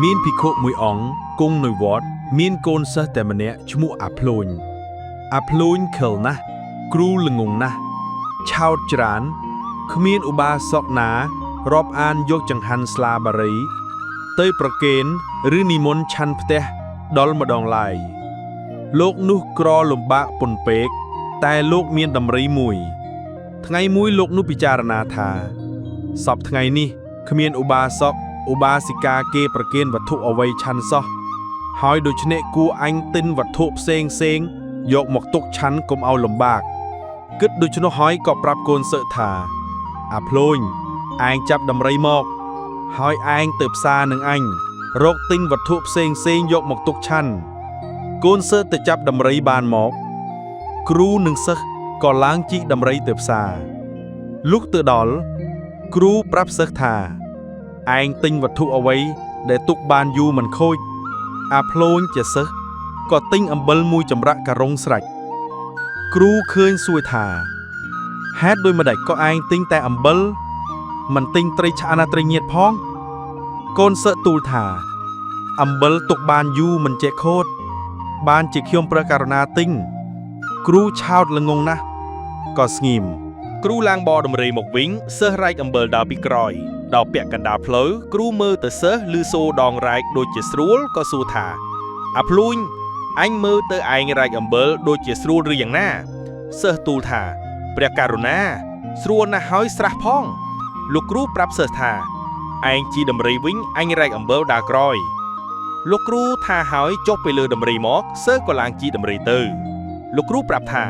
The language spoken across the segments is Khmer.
មានភិក្ខុមួយអង្គគង់នៅវត្តមានកូនសិស្សតែម្នាក់ឈ្មោះអាភ្លូញអាភ្លូញខិលណាស់គ្រូល្ងងណាស់ឆោតច្រើនគ្មានឧបាសកណារាប់អានយកចង្ហាន់ស្លាបារី ទៅប្រគេនឬនិមន្តឆាន់ផ្ទះដល់ម្ដងឡើយលោកនោះក្រលំបាកពន់ពេកតែលោកមានតម្រីមួយ ថ្ងៃមួយលោកនោះពិចារណាថាសពថ្ងៃនេះគ្មានឧបាសកឧបាសិកាគេប្រគេនវត្ថុអ្វីឆាន់សោះហើយដូច្នេះគួរអញទិញវត្ថុផ្សេងផ្សេងយកមកទុកឆាន់កុំឲ្យលំបាកគិតដូច្នោះហើយក៏ប្រាប់កូនសិស្សថាអាភ្លូញឯងចាប់ដំរីមក ហើយឯងទៅផ្សារនឹងអញរកទិញវត្ថុផ្សេងផ្សេងយកមកទុកឆាន់កូនសិស្សទៅចាប់ដំរីបានមក គ្រូនិងសិស្សក៏ឡើងជិះដំរីទៅផ្សារលុះទៅដល់គ្រូប្រាប់សិស្សថាឯងទិញវត្ថុអ្វីដែលទុកបានយូរមិនខូចអាភ្លូញជាសិស្សក៏ទិញអំបិលមួយចម្រាក់ការុងស្រេចគ្រូឃើញសួរថាហេតុដូចម្ដេចក៏ឯងទិញតែអំបិលមិនទិញត្រីឆ្អើរណាត្រីងៀតផងកូនសិស្សទូលថាអំបិលទុកបានយូរមិនចេះខូចបានជាខ្ញុំប្រការណាទិញ គ្រូឆោតល្ងងណាស់ក៏ស្ងៀម គ្រូឡើងបរដំរីមកវិញសិស្សរែកអំបិលដើរពីក្រោយដល់ពាក់កណ្ដាលផ្លូវគ្រូមើលទៅសិស្សឮសូរដងរែកដូចជាស្រួលក៏សួរថាអាភ្លូញអញមើលទៅឯងរែកអំបិលដូចជាស្រួលឬយ៉ាងណាសិស្សទូលថាព្រះករុណាស្រួលណាស់ហើយស្រះផងលោកគ្រូប្រាប់សិស្សថាឯងជិះដំរីវិញអញរែកអំបិលដើរក្រោយលោកគ្រូថាហើយចុះទៅលើដំរីមកសិស្សក៏ឡើងជិះដំរីទៅលោកគ្រូប្រាប់ថា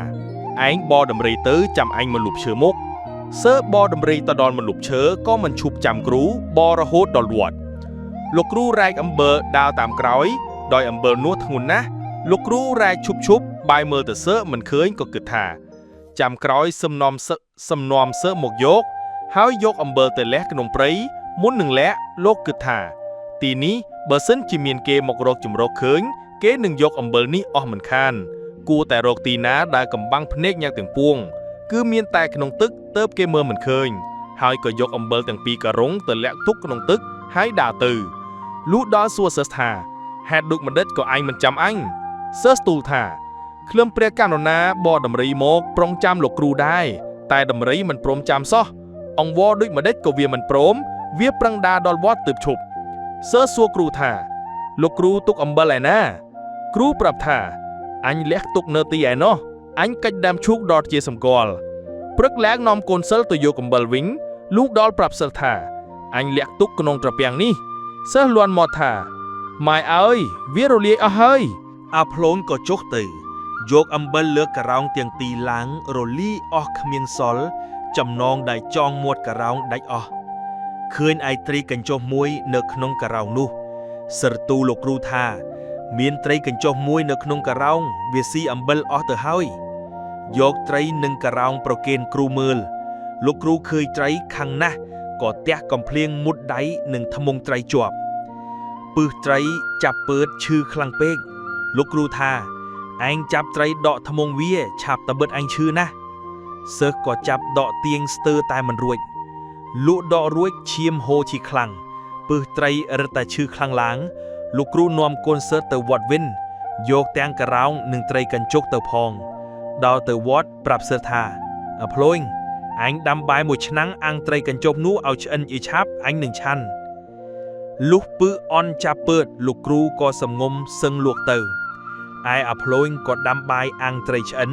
ឯងបរដំរីទៅចាំអញមកលូបឈើមុខសើបរដំរីទៅដល់មកលូបឈើក៏មិនឈប់ចាំគ្រូបររហូតដល់វត្តលោកគ្រូរែកអំបិលដើរតាមក្រោយដោយអំបិលនោះធ្ងន់ណាស់លោកគ្រូរែកឈប់ឈប់បាយមើលទៅសើមិនឃើញក៏គិតថាចាំក្រោយសំណំសើសំណំសើមកយកហើយយកអំបិលទៅលះក្នុងព្រៃមុននឹងលាក់លោកគិតថាទីនេះបើសិនជាមានគេមករកជំរកឃើញគេនឹងយកអំបិលនេះអស់មិនខាន គួរតែរកទីណាដែលកំបាំងភ្នែកញ៉ាំទាំងពួងគឺមានតែក្នុងទឹកទៅបគេមើលមិនឃើញហើយក៏យកអំបិលទាំងពីរការុងទៅលាក់ទុកក្នុងទឹកហើយដើរទៅលុះដល់សួរសិស្សថាហេតុដូចម្ដេចក៏ឯងមិនចាំអញសិស្សទូលថាក្លឹមព្រះករុណាបរដំរីមកប្រុងចាំលោកគ្រូដែរតែដំរីមិនព្រមចាំសោះអង្វរដូចម្ដេចក៏វាមិនព្រមវាប្រឹងដាដល់វត្តទើបឈប់សិស្សសួរគ្រូថាលោកគ្រូទុកអំបិលឯណាគ្រូប្រាប់ថា អញលះទុកនៅទីឯណោះអញកាច់ដើមឈូកដល់ជាសម្គាល់ព្រឹកឡើងនាំកូនសិលទៅយកអំបិលវិញលូកដល់ប្រាប់សិលថាអញលះទុកក្នុងត្រពាំងនេះសិស្សលន់មកថាម៉ែអើយវារលាយអស់ហើយ អាភ្លូនក៏ចុះទៅ យកអំបិលលើកការោងទាំងទីឡើងរលីអស់គ្មានសល់ចំណងដែលចងមាត់ការោងដាច់អស់ឃើញឯត្រីកញ្ចុះមួយនៅក្នុងការោងនោះសិរទូលលោកគ្រូថា មានត្រីកញ្ចុះមួយនៅក្នុងការោងវាស៊ីអំបិលអស់ទៅហើយយកត្រីនិងការោងប្រគេនគ្រូមើលលោកគ្រូឃើញត្រីខាងណាស់ក៏ទះកំភ្លៀងមុតដៃនិងថ្មងត្រីជាប់ពឹសត្រីចាប់ពើតឈឺខ្លាំងពេក លោកគ្រូថាឯងចាប់ត្រីដកថ្មងវាឆាប់តបិតឯងឈឺណាស់សិស្សក៏ចាប់ដកទៀងស្ទើរតែមិនរួចលក់ដករួចឈាមហូរជាខ្លាំងពឹសត្រីរឹតតែឈឺខ្លាំងឡើងលោកគ្រូនាំកូនសិស្សទៅវត្តវិញយកទាំងការោងនិងត្រីកញ្ចុកទៅផងដល់ទៅវត្តប្រាប់សិស្សថាអភ្លូញអញដាំបាយមួយឆ្នាំងអាំងត្រីកញ្ចុកនោះឲ្យឆ្អិនអ៊ីឆាប់អញនឹងឆាន់លុះពឹសអន់ចាប់ពើតលោកគ្រូក៏សំងំសឹងលក់ទៅ ឯអាភ្លូញក៏ដាំបាយអាំងត្រីឆ្អិន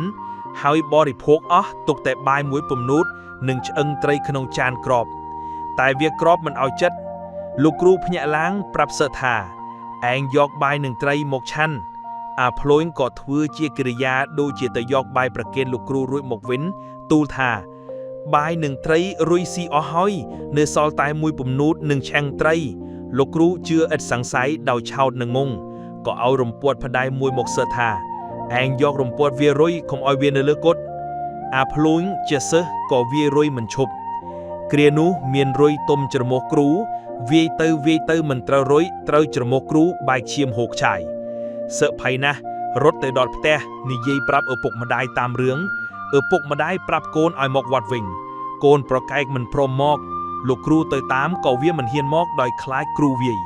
ហើយបរិភោគអស់ទុកតែបាយមួយពំនូតនិងឆ្អឹងត្រីក្នុងចានក្រប តែវាក្របមិនឲ្យចិត្តលោកគ្រូភ្ញាក់ឡើងប្រាប់សិស្សថាឯងយកបាយនឹងត្រីមកឆាន់អាភ្លូញក៏ធ្វើជាកិរិយាដូចជាទៅយកបាយប្រគេនលោកគ្រូរួចមកវិញទូលថាបាយនឹងត្រីរុយស៊ីអស់ហើយនៅសល់តែមួយពំនូតនិងឆាំងត្រី លោកគ្រូជឿឥតសង្ស័យដោយឆោតនឹងងងក៏ឲ្យរំពាត់ផ្ដៃមួយមកសិស្សថាឯងយករំពាត់វារុយកុំឲ្យវានៅលើគត់អាភ្លូញជាសិស្សក៏វារុយមិនឈប់គ្រានោះមានរុយទុំច្រមុះគ្រូវាយទៅវាយទៅមិនត្រូវរុយត្រូវច្រមុះគ្រូបែកឈាមហូរខ្ចាយសើភ័យណាស់រត់ទៅដល់ផ្ទះនិយាយប្រាប់ឪពុកម្ដាយតាមរឿងឪពុកម្ដាយប្រាប់កូនឲ្យមកវត្តវិញកូនប្រកែកមិនព្រមមកលោកគ្រូទៅតាមក៏វាមិនហ៊ានមកដោយខ្លាចគ្រូវាយ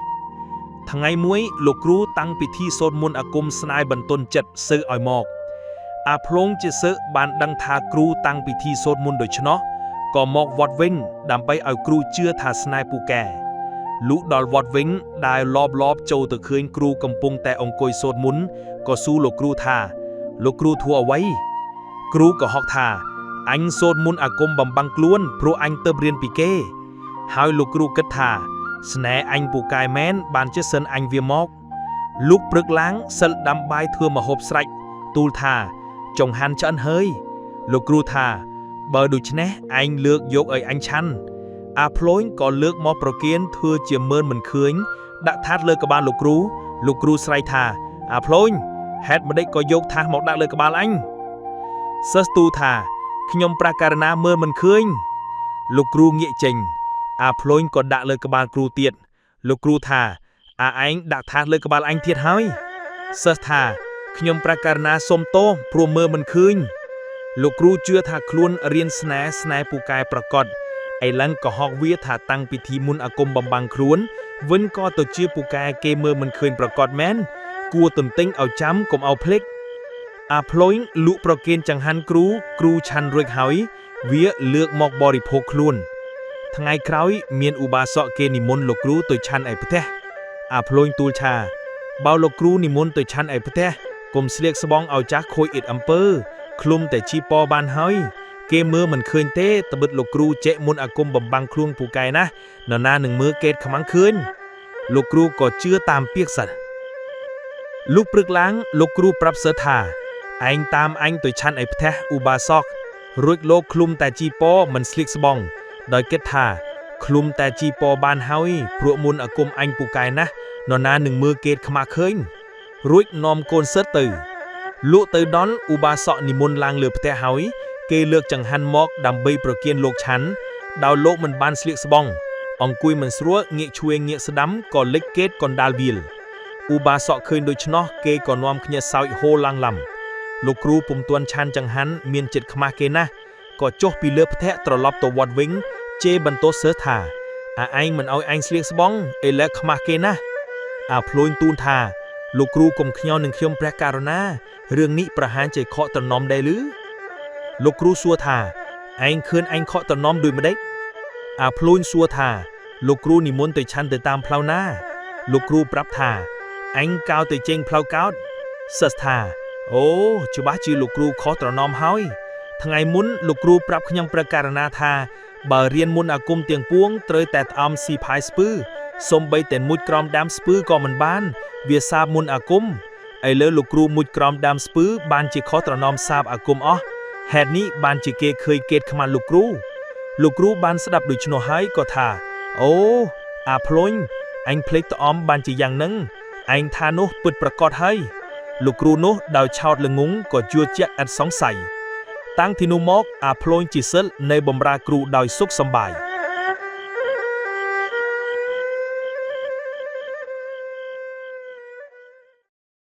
ថ្ងៃមួយលោកគ្រូតាំងពិធីសូត្រមន្តអាគមស្នាយបន្ទន់ចិត្តសិស្សឲ្យមក អាភ្លងជាសិស្សបានដឹងថាគ្រូតាំងពិធីសូត្រមន្តដូច្នោះក៏មកវត្តវិញដើម្បីឲ្យគ្រូជឿថាស្នេហ៍ពូកែលុះដល់វត្តវិញដែលលបលបចូលទៅឃើញគ្រូកំពុងតែអង្គុយសូត្រមន្តក៏សួរលោកគ្រូថា លោកគ្រូធ្វើអ្វី គ្រូក៏ហកថាអញសូត្រមន្តអាគមបំបាំងខ្លួនព្រោះអញទៅរៀនពីគេ ហើយលោកគ្រូគិតថា ស្នេហ៍អញពូកែមែនបានជាសិនអញវាមក លោកព្រឹកឡើងសិលដាំបាយធ្វើម្ហូបស្រេចទូលថាចង្ហាន់ឆ្អិនហើយលោកគ្រូថា បើដូច្នេះឯងលើកយកឲ្យអញឆាន់អាភ្លូញក៏លើកមកប្រគៀនធ្វើជាមើលមិនឃើញ ដាក់ថាសលើក្បាលលោកគ្រូលោកគ្រូស្រែកថា អាភ្លូញហេតុម្ដេចក៏យកថាសមកដាក់លើក្បាលអញសិស្សទូលថាខ្ញុំប្រាករណាមើលមិនឃើញលោកគ្រូងាកចេញ អាភ្លូញក៏ដាក់លើក្បាលគ្រូទៀតលោកគ្រូថា អាឯងដាក់ថាសលើក្បាលអញទៀតហើយសិស្សថាខ្ញុំប្រាករណាសុំទោសព្រោះមើលមិនឃើញលោកគ្រូជឿថាខ្លួនរៀនស្នេហ៍ស្នេហ៍ពូកែប្រកបឥឡឹងក៏ហកវាថាតាំងពិធីមុនអាគមបំបាំងខ្លួនវិញក៏ទៅជាពូកែគេមើលមិនឃើញប្រកបមែនគួរទន្ទិញឲ្យចាំកុំឲ្យភ្លេចអាភ្លុញលក់ប្រគេនចង្ហាន់គ្រូគ្រូឆាន់រួចហើយវាលើកមកបរិភោគខ្លួន ថ្ងៃក្រោយមានឧបាសកគេនិមន្តលោកគ្រូទៅឆាន់ឯផ្ទះអាភ្លូញទូលឆាបើលោកគ្រូនិមន្តទៅឆាន់ឯផ្ទះកុំស្លៀកស្បង់ឲ្យចាស់ខូចអ៊ិតអំពើឃ្លុំតែជីពបានហើយគេមើលមិនឃើញទេត្បិតលោកគ្រូចេកមុនអាគមបំបាំងខ្លួនពូកែណាស់នរណានឹងមើលកេតខ្មាំងឃើញលោកគ្រូក៏ជឿតាមពាក្យសិស្សលោកព្រឹកឡើងលោកគ្រូប្រាប់សិស្សថាឯងតាមអញទៅឆាន់ឯផ្ទះឧបាសករួចលោកឃ្លុំតែជីពមិនស្លៀកស្បង់ ដោយគិតថាឃ្លុំតែជីពបានហើយព្រោះមុនអាគមអញពូកែណាស់នរណានឹងមើលកេតខ្មាស់ឃើញរួចនាំកូនសិស្សទៅលក់ទៅដល់ឧបាសកនិមន្តឡើងលើផ្ទះហើយគេលើកចង្ហាន់មកដើម្បីប្រគៀនលោកឆាន់ដោយលោកមិនបានស្លៀកស្បង់អង្គុយមិនស្រួលងាកឆ្វេងងាកស្ដាំក៏លិចកេតកណ្ដាលវាលឧបាសកឃើញដូច្នោះគេក៏នាំគ្នាសើចហូរឡើងឡំលោកគ្រូពុំទាន់ឆាន់ចង្ហាន់មានចិត្តខ្មាស់គេណាស់ក៏ចុះពីលើផ្ទះត្រឡប់ទៅវត្តវិញ ជេរបន្ទោសសិស្សថាអាឯងមិនឲ្យអញស្លៀកស្បង់ឥឡូវខ្មាស់គេណាស់អាភ្លូញទូនថាលោកគ្រូកុំខ្ញល់នឹងខ្ញុំព្រះករុណារឿងនេះប្រហែលជាខកត្រណមដែរឬលោកគ្រូសួរថាឯងឃើញអញខកត្រណមដូចម្ដេចអាភ្លូញសួរថាលោកគ្រូនិមន្តទៅឆាន់ទៅតាមផ្លូវណាលោកគ្រូប្រាប់ថាអញកោទៅចេញផ្លូវកោតសិស្សថាអូច្បាស់ជាលោកគ្រូខុសត្រណមហើយថ្ងៃមុនលោកគ្រូប្រាប់ខ្ញុំព្រះករុណាថា បើរៀនមុនអាគមទាំងពួងត្រូវតែត្អំស៊ីផាយស្ពឺសំបីតែមុជក្រោមដើមស្ពឺក៏មិនបាន វាសាបមុនអាគមឥឡូវលោកគ្រូមុជក្រោមដើមស្ពឺបានជាខុសត្រណមសាបអាគមអស់ហេតុនេះបានជាគេឃើញកេតខ្មាស់លោកគ្រូលោកគ្រូបានស្ដាប់ដូច្នោះហើយក៏ថាអូអាភ្លុញអញភ្លេចត្អំបានជាយ៉ាងហ្នឹងឯងថានោះពិតប្រកបហើយលោកគ្រូនោះដោយឆោតល្ងងក៏ជឿជាក់ឥតសង្ស័យ តាំងទីនោះមកអាភ្លូញជាសិលនៅបំរើគ្រូដោយសុខសប្បាយ។